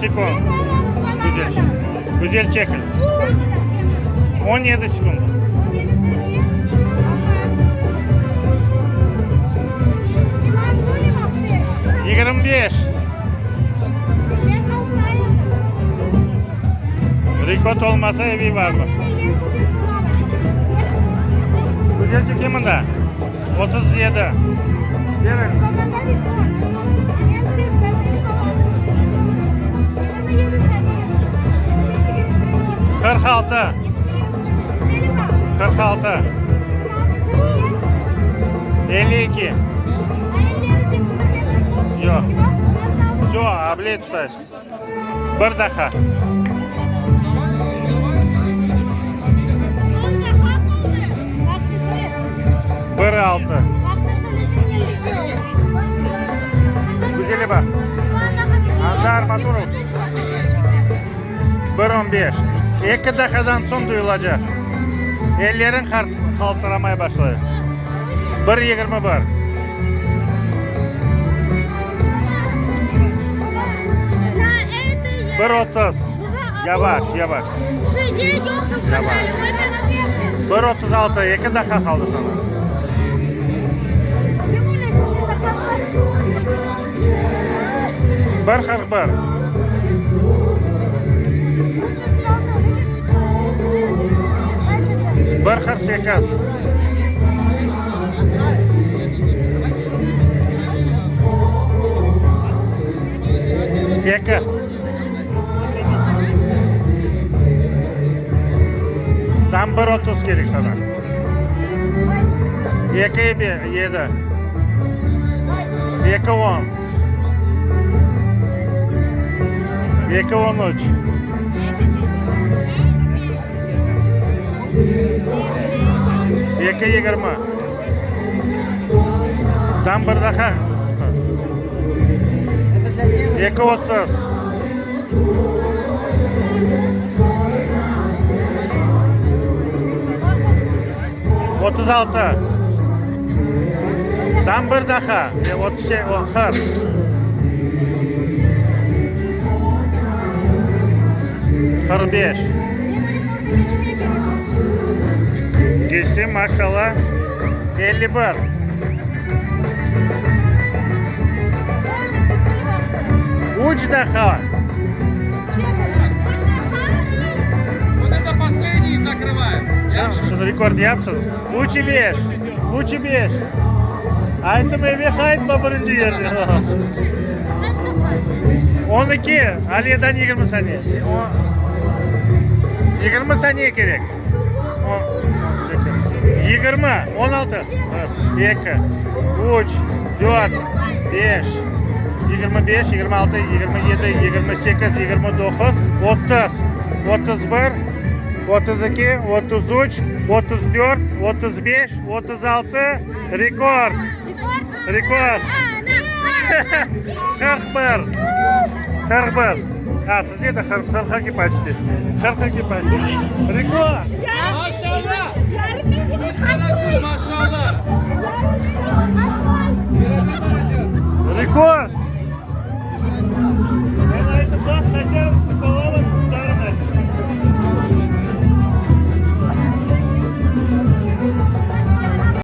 sekund. Güzel. Güzel çekil. 17 sekund. 25. Rekord olmasa evi var mı? Güzel çeke mında. 37. Beriñ. 46. 46. 52. Yoq. Vse, abley tutaysıñ. Bir daha. Bir altı. Güzeli baq. Anda armatura. Bir 15. Eki dahadan soñ duyulacaq. Elleriñ qaltıramay başlay. Bir 21. Bir 30. Yavaş, yavaş. Yavaş. Bir 36. Eki daha qaldı saña. Bir 41. Bir 48. Eki. Tam bir 30 kerek saña. Eki yedi. Eki on. Eki 13. Eki 20. Tam bir daha. Eki 30. 36. Tam bir daha. 40. 45. Geçse maşallah. 51. Üç daha. Вот это последний закрываем. Şunı rekord yapsın. Üç beş. Üç beş. Ayttım eve qaytma birinci yerde. 12. Aliyeden 20 saniye. 20 saniye kerek. 20, 16, 2, 3, 4, 5, 25, 26, 27, 28, 29, 30, 31, 32, 33, 34, 35, 36, rekord. Rekord. 41. 41. А, sizde de 42 почти. 42 почти. Rekord. Maşallah. Maşallah. Rekord. Men aytıp baq, qaçarım.